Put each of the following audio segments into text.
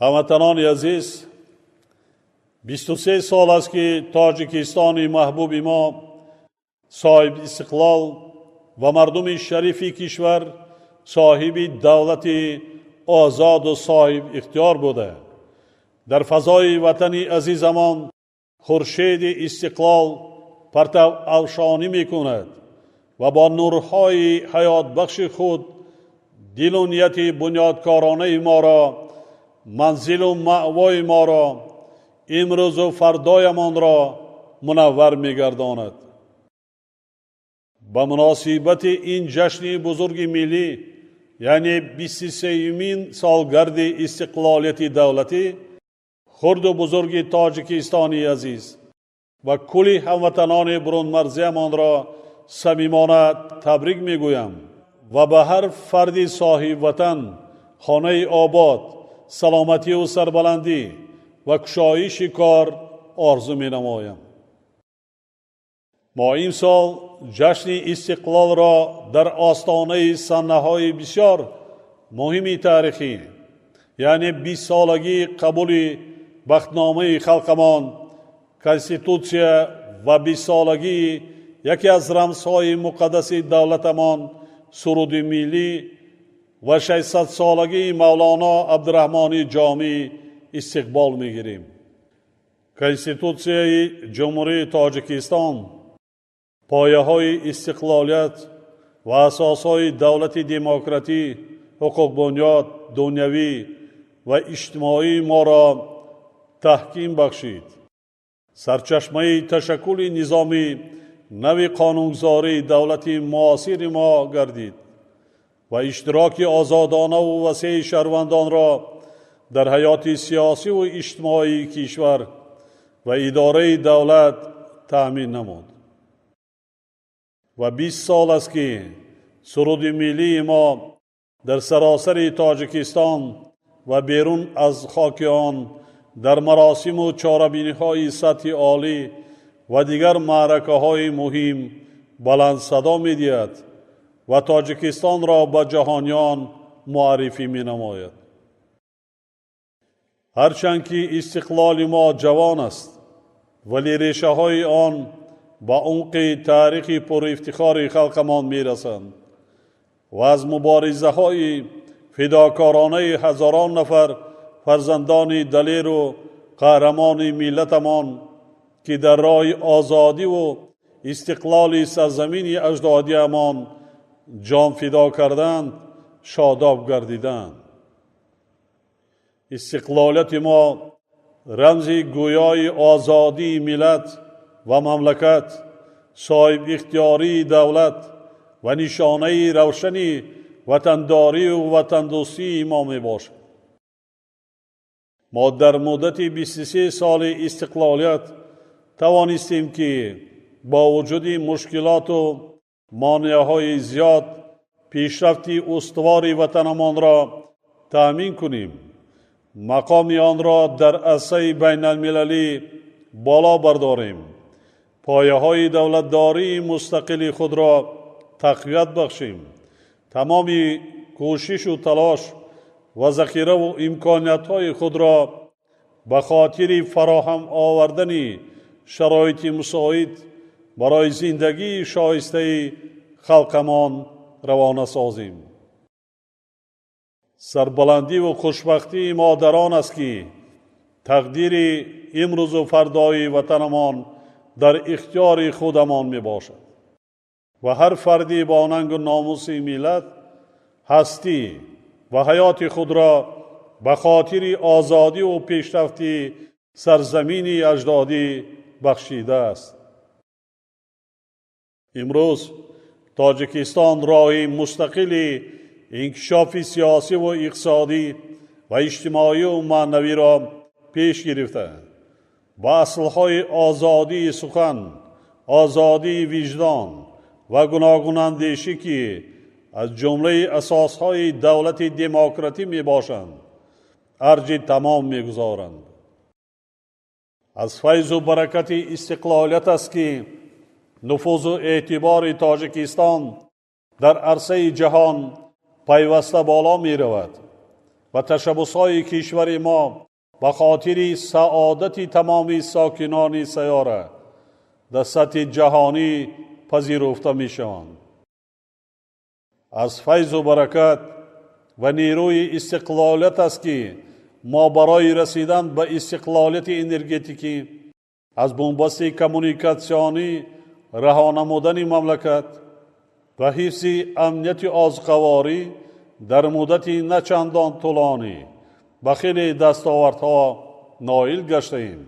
Ҳамватанони азиз, 23 сол аст, ки Тоҷикистони маҳбуби мо соҳиби истиқлол ва мардуми шарифи кишвар соҳиби давлати озоду соҳиб ихтиёр буда. Дар фазои ватани азизамон хуршеди истиқлол партавафшонӣ мекунад ва бо нурҳои ҳаётбахши худ дилу нияти бунёдкоронаи моро, манзилу маъвои моро, имрӯзу фардоямонро мунаввар мегардонад. Ба муносибати ин ҷашни бузурги миллӣ, яъне 23-юмин солгарди истиқлолияти давлатӣ, хурду бузурги Тоҷикистони азиз ва кулли ҳамватанони бурунмарзиямонро самимона табрик мегӯям ва ба ҳар фарди соҳибватан хонаи обод, саломатию сарбаландӣ ва кушоиши кор орзу менамоям. Мо имсол ҷашни истиқлолро дар остонаи саннаҳои бисёр муҳими таърихӣ, яъне 20-солагии қабули бахтномаи халқамон, Конститутсия, ва 20-солагии яке аз рамзҳои муқаддаси давлатамон, суруди миллӣ, ва 600-солагии Мавлоно Абдураҳмони Ҷомӣ истиқбол мегирем. Конститутсияи Ҷумҳурии Тоҷикистон пояҳои истиқлолият ва асосҳои давлати демократӣ, ҳуқуқбунёд, дунявӣ ва иҷтимоии моро таҳким бахшид. Сарчашмаи ташаккули низоми нави қонунгузории давлати муосири мо гардид ва иштироки озодонаву васеи шаҳрвандонро дар ҳаёти сиёсиву иҷтимоии кишвар ва идораи давлат таъмин намуд. Ва 20 сол аст, ки суруди миллии мо дар саросари Тоҷикистон ва берун аз хоки он дар маросиму чорабиниҳои сатҳи олӣ ва дигар маъракаҳои муҳим баландсадо медиҳад ва Тоҷикистонро ба ҷаҳониён муаррифӣ менамояд. Ҳарчанд ки истиқлоли мо ҷавон аст, вале решаҳои он ба умқи таърихи пурифтихори халқамон мерасанд ва аз муборизаҳои фидокоронаи ҳазорон нафар фарзандони далеру қаҳрамони миллатамон, ки дар роҳи озодиву истиқлоли сарзамини аҷдодиамон ҷон фидо карданд, шодоб гардиданд. Истиқлолияти мо рамзи гӯёи озодии миллат ва мамлакат, соҳибихтиёрии давлат ва нишонаи равшани ватандорию ватандӯстии мо мебошад. Мо дар муддати 23 соли истиқлолият тавонистем, ки бо вуҷуди мушкилоту монеаҳои зиёд пешрафти устувори ватанамонро таъмин кунем, мақоми онро дар арсаи байналмилалӣ боло бардорем, пояҳои давлатдории мустақили худро тақвият бахшем, тамоми кӯшишу талош ва захираву имкониятҳои худро ба хотири фароҳам овардани шароити мусоид барои зиндагии шоистаи халқамон равона созем. Сарбаландиву хушбахтии мо дар он аст, ки тақдири имрӯзу фардои ватанамон дар ихтиёри худамон мебошад ва ҳар фарди бо нангу номуси миллат ҳастӣ ва ҳаёти худро ба хотири озодиву пешрафти сарзамини аҷдодӣ бахшидааст. Имрӯз Тоҷикистон роҳи мустақили инкишофи сиёсиву иқтисодӣ ва иҷтимоию маънавиро пеш гирифта, ба аслҳои озодии сухан, озодии виҷдон ва гуногунандешӣ, ки аз ҷумлаи асосҳои давлати демократӣ мебошанд, арҷи тамом мегузоранд. Аз файзу баракати истиқлолият аст, ки нуфузу эътибори Тоҷикистон дар арсаи ҷаҳон пайваста боло меравад. و تشبث‌های کشور ما به خاطر سعادت تمام ساکنان سیاره در سطح جهانی پذیرفته می‌شوند. از فیض و برکت و نیروی استقلالیت است که ما برای رسیدن به استقلالیت انرژتیکی از بنبست کمونیکاسیونی رها نمودن مملکت و حفظ امنیت آذوقه‌واری در مدت نه چندان طولانی به خیلی دستاوردها نایل گشته‌ایم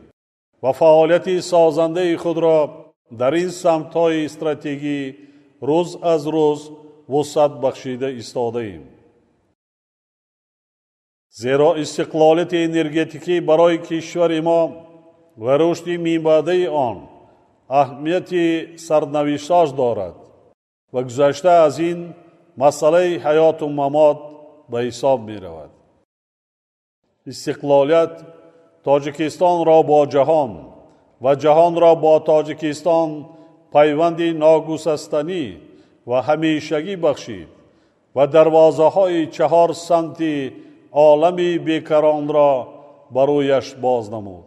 و فعالیت سازنده خود را در این سمت‌های استراتژی روز از روز وسعت بخشیده ایستاده‌ایم. زیرا استقلالیت انرژتیکی برای کشور ما و رشد منبعده آن اهمیت سرنوشت‌ساز دارد و گذشته از این مسئله حیات و ممات به حساب می رود. استقلالیت تاجیکستان را با جهان و جهان را با تاجیکستان پیوند ناگسستنی و همیشگی بخشید و دروازه های 4 سمت عالم بیکران را برویش باز نمود.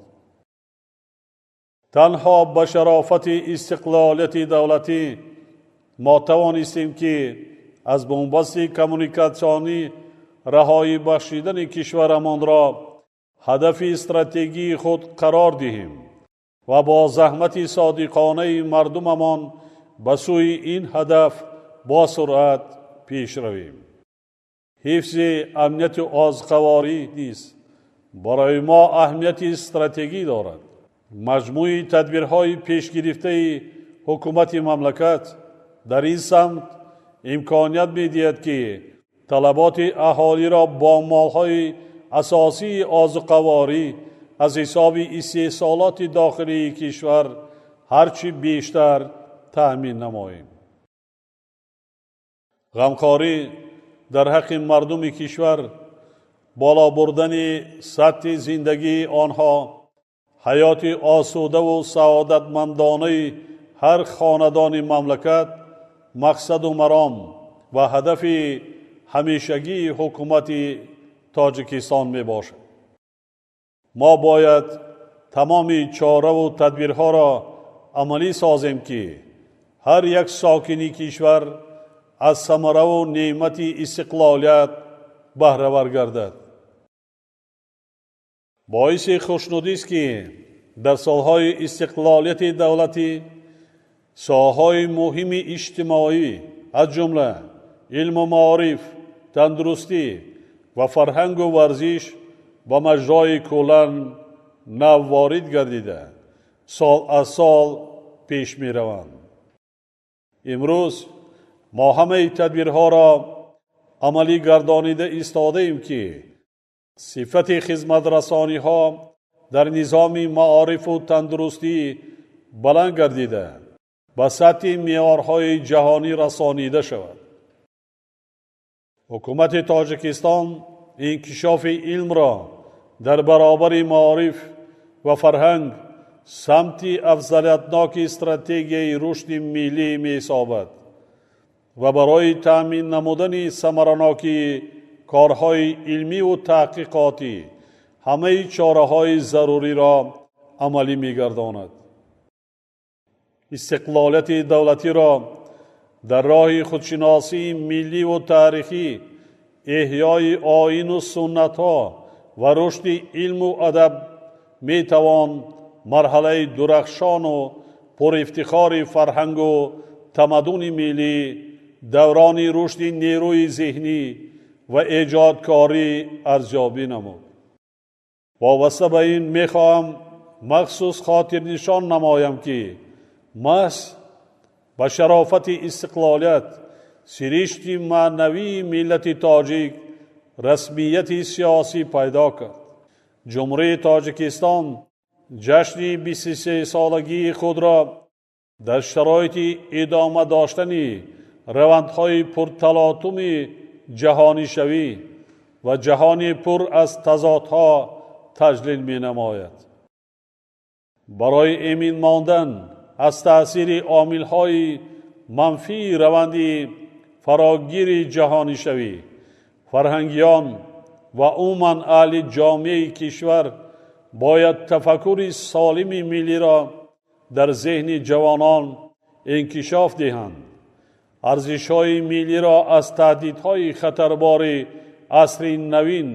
تنها به شرافت استقلالیت دولتی ما توانستیم که از بنبست کمونیکاسیونی رهایی بخشیدن کشورمان را هدف استراتژی خود قرار دهیم و با زحمت صادقانه مردممان به سوی این هدف با سرعت پیش رویم. حفظ امنیت آذوقه‌واری نیز برای ما اهمیت استراتژی دارد. مجموع تدبیرهای پیش گرفته حکومت مملکت در این سمت امکانیت می‌دهد که طلبات اهالی را با مالهای اساسی آذوقه‌واری از حساب استحصالات داخلی کشور هرچی بیشتر تأمین نماییم. غمخواری در حق مردم کشور، بالا بردن سطح زندگی آنها، حیات آسوده و سعادتمندانه هر خاندان مملکت مقصد و مرام و هدف همیشگی حکومت تاجیکستان می باشد. ما باید تمام چاره و تدبیرها را عملی سازیم که هر یک ساکنی کشور از ثمره و نعمت استقلالیت بهره ور گردد. باعث خوشنودی است که در سالهای استقلالیت دولتی ساحه‌های مهم اجتماعی از جمله علم و معارف، تندرستی و فرهنگ و ورزش به مجرای کلان نو وارد گردیده سال از سال پیش می روند. امروز ما همه تدبیرها را عملی گردانیده ایستاده ایم که صفت خدمت رسانی ها در نظام معارف و تندرستی بلند گردیده به سطح معیارهای جهانی رسانیده شود. حکومت تاجیکستان انکشاف علم را در برابر معارف و فرهنگ سمت افضلیتناک استراتژی رشد ملی می‌حسابد و برای تأمین نمودن ثمرناکی کارهای علمی و تحقیقاتی همه چاره‌های ضروری را عملی می‌گرداند. استقلالیت دولتی را در راه خودشناسی ملی و تاریخی، احیای آیین و سنت‌ها و رشد علم و ادب می‌توان مرحله درخشان و پر افتخار فرهنگ و تمدن ملی، دوران رشد نیروی ذهنی و ایجادکاری ارزیابی نمود. وابسته به این میخواهم مخصوص خاطر نشان نمایم که محض به شرافت استقلالیت سرشت معنوی ملت تاجیک رسمیت سیاسی پیدا کرد. جمهوری تاجیکستان جشن 23 سالگی خود را در شرایط ادامه داشتن روندهای پرتلاطم جهانی شوی و جهانی پر از تضادها تجلیل می نماید. برای ایمن ماندن از تاثیر عامل‌های منفی روند فراگیر جهانی شوی، فرهنگیان، ва умуман аҳли ҷомеаи кишвар бояд тафаккури солими миллиро дар зеҳни ҷавонон инкишоф диҳанд, арзишҳои миллиро аз таҳдидҳои хатарбори асри навин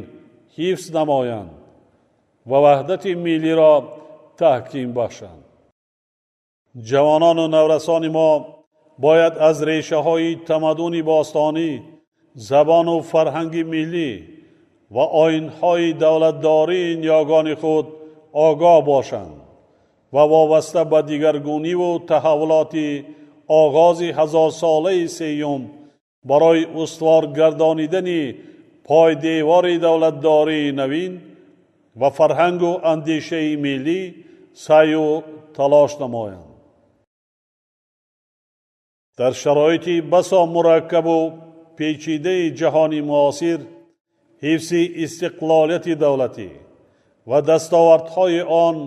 ҳифз намоянд ва ваҳдати миллиро таҳким бахшанд. Ҷавонону наврасони мо бояд аз решаҳои тамаддуни бостонӣ, забону фарҳанги миллӣ ва оинҳои давлатдории ниёгони худ огоҳ бошанд ва вобаста ба дигаргуниву таҳаввулоти оғози ҳазорсолаи сеюм барои устувор гардонидани пойдевори давлатдории навин ва фарҳангу андешаи миллӣ саъю талош намоянд. Дар шароити басо мураккабу печидаи ҷаҳони муосир ҳифзи истиқлолияти давлатӣ ва дастовардҳои он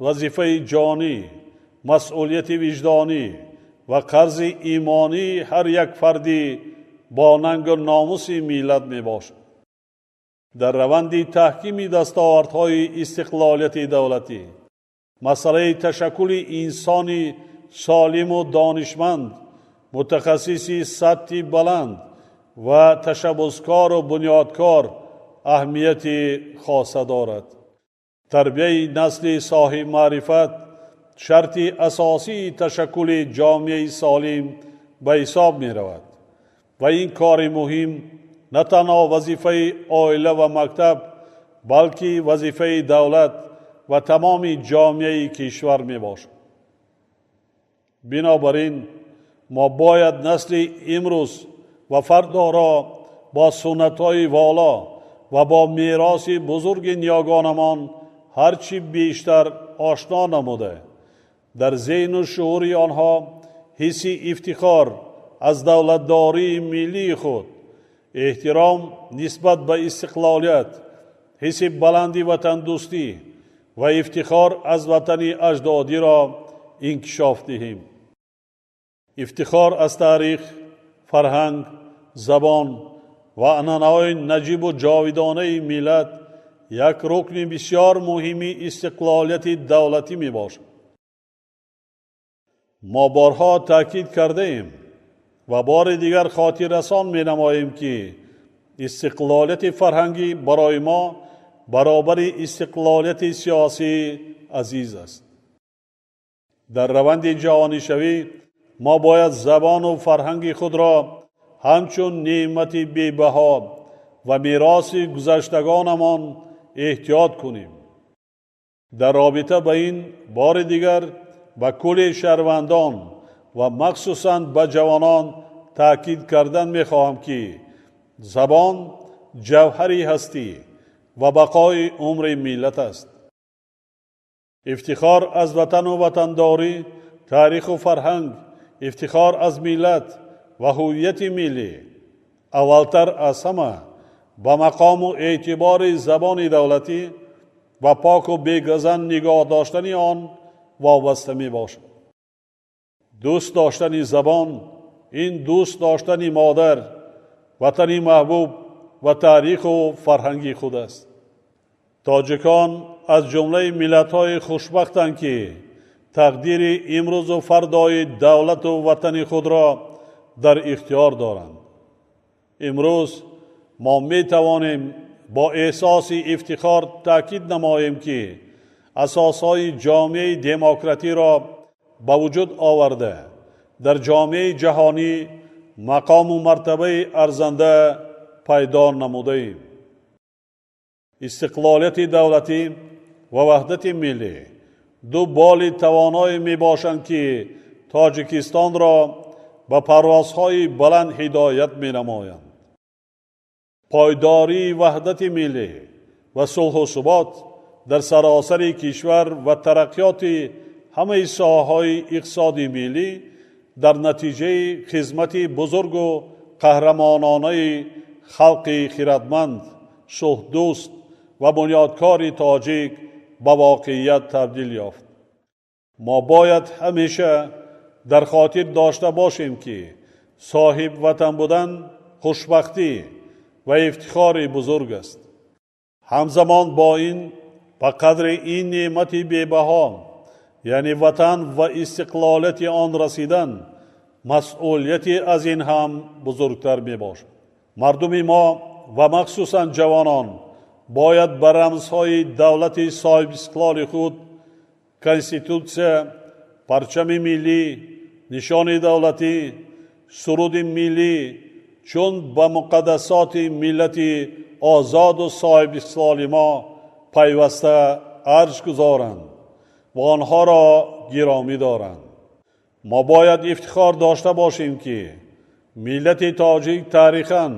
вазифаи ҷонӣ, масъулияти виҷдонӣ ва қарзи имонии ҳар як фарди бо нангу номуси миллат мебошад. Дар раванди таҳкими дастовардҳои истиқлолияти давлатӣ масъалаи ташаккули инсони солиму донишманд, мутахассиси сатҳи баланд ва ташаббускору бунёдкор аҳамияти хоса дорад. Тарбияи насли соҳибмаърифат шарти асосии ташаккули ҷомеаи солим ба ҳисоб меравад ва ин кори муҳим на танҳо вазифаи оила ва мактаб, балки вазифаи давлат ва тамоми ҷомеаи кишвар мебошад. Бинобар ин мо бояд насли имрӯз ва фардоро бо суннатҳои воло ва бо мероси бузурги ниёгонамон ҳарчи бештар ошно намуда, дар зеҳну шуури онҳо ҳисси ифтихор аз давлатдории миллии худ, эҳтиром нисбат ба истиқлолият, ҳисси баланди ватандӯстӣ ва ифтихор аз ватани аҷдодиро инкишоф диҳем. Ифтихор аз таърих, фарҳанг, забон ва анъанаҳои наҷибу ҷовидонаи миллат як рукни бисёр муҳими истиқлолияти давлатӣ мебошад. Мо борҳо таъкид кардаем ва бори дигар хотиррасон менамоем, ки истиқлолияти фарҳангӣ барои мо баробари истиқлолияти сиёсӣ азиз аст. Дар раванди ҷаҳонишавӣ мо бояд забону фарҳанги худро ҳамчун неъмати бебаҳо ва мероси гузаштагонамон эҳтиёт кунем. Дар робита ба ин бори дигар ба кулли шаҳрвандон ва махсусан ба ҷавонон таъкид кардан мехоҳам, ки забон ҷавҳари ҳастӣ ва бақои умри миллат аст. Ифтихор аз ватану ватандорӣ, таъриху фарҳанг, ифтихор аз миллат ва ҳуввияти миллӣ аввалтар аз ҳама ба мақому эътибори забони давлатӣ ва поку бегазанд нигоҳ доштани он вобаста мебошад. Дӯст доштани забон ин дӯст доштани модар, ватани маҳбуб ва таъриху фарҳанги худ аст. Тоҷикон аз ҷумлаи миллатҳои хушбахтанд, ки тақдири имрӯзу фардои давлату ватани худро дар ихтиёр доранд. Имрӯз мо метавонем бо эҳсоси ифтихор таъкид намоем, ки асосҳои ҷомеаи демократиро ба вуҷуд оварда, дар ҷомеаи ҷаҳонӣ мақому мартабаи арзанда пайдо намудаем. Истиқлолияти давлатӣ ва ваҳдати миллӣ ду боли тавоное мебошанд, ки Тоҷикистонро ба парвозҳои баланд ҳидоят менамоянд. Пойдории ваҳдати миллӣ ва сулҳу субот дар саросари кишвар ва тараққиёти ҳамаи соҳаҳои иқтисоди миллӣ дар натиҷаи хизмати бузургу қаҳрамононаи халқи хирадманд, сулҳдӯст ва бунёдкори тоҷик ба воқеият табдил ёфт. Мо бояд ҳамеша дар хотир дошта бошем, ки соҳиб ватан будан хушбахтӣ ва ифтихори бузург аст. Ҳамзамон бо ин ба қадри ин неъмати бебаҳо, яъне ватан ва истиқлолияти он расидан, масъулияти аз ин ҳам бузургтар мебошад. Мардуми мо ва махсусан ҷавонон бояд ба рамзҳои давлати соҳибистиқлоли худ, конститутсия, парчами миллӣ, нишони давлатӣ, суруди миллӣ чун ба муқаддасоти миллати озоду соҳибистиқлоли мо пайваста арҷ гузоранд ва онҳоро гиромӣ доранд. Мо бояд ифтихор дошта бошем, ки миллати тоҷик таърихан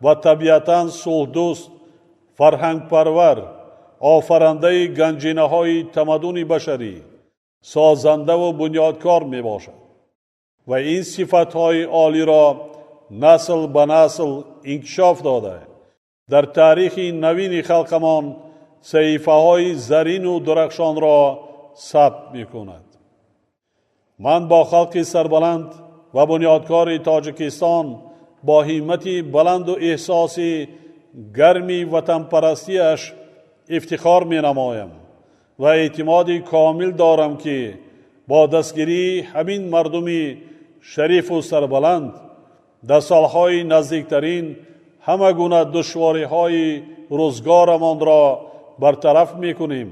ва табиатан сулҳдӯст, фарҳангпарвар, офарандаи ганҷинаҳои тамаддуни башарӣ, созандаву бунёдкор мебошад ва ин сифатҳои олиро насл ба насл инкишоф дода, дар таърихи навини халқамон саҳифаҳои зарину дурахшонро сабт мекунад. Ман бо халқи сарбаланд ва бунёдкори Тоҷикистон бо ҳиммати баланду эҳсоси гарми ватанпарастиаш ифтихор менамоям ва эътимоди комил дорам, ки бо дастгирии ҳамин мардуми шарифу сарбаланд дар солҳои наздиктарин ҳама гуна душвориҳои рӯзгорамонро бартараф мекунем.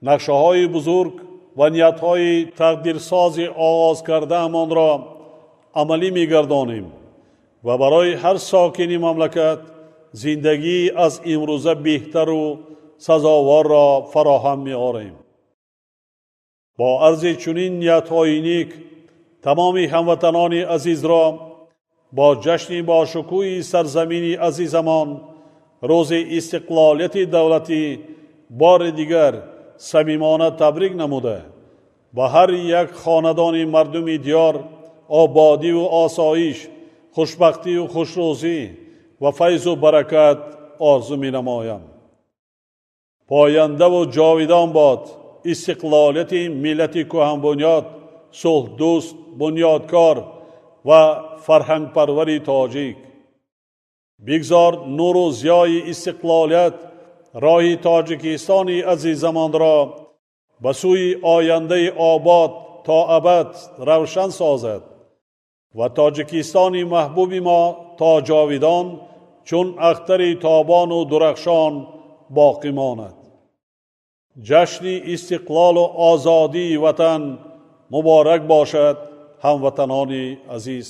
Нақшаҳои бузург ва ниятҳои тақдирсози оғоз кардаамонро амалӣ мегардонем ва барои ҳар сокини мамлакат зиндагӣ аз имрӯза беҳтару сазоворро фароҳам меорем. Бо арзи чунин ниятҳои нек тамоми ҳамватанони азизро бо ҷашни бошукӯҳи сарзамини азизамон, рӯзи истиқлолияти давлатӣ, бори дигар самимона табрик намуда, ба ҳар як хонадони мардуми диёр ободиву осоиш, хушбахтию хушрӯзӣ ва файзу баракат орзу менамоям. Пояндаву ҷовидон бод истиқлолияти миллати кӯҳанбунёд, сулҳдӯст, бунёдкор ва фарҳангпарвари тоҷик. Бигзор нуру зиёи истиқлолият роҳи Тоҷикистони азизамонро ба сӯи ояндаи обод то абад равшан созад ва Тоҷикистони маҳбуби мо то ҷовидон чун ахтари тобону дурахшон боқӣ монад. Ҷашни истиқлолу озодии ватан муборак бошад, ҳамватанони азиз.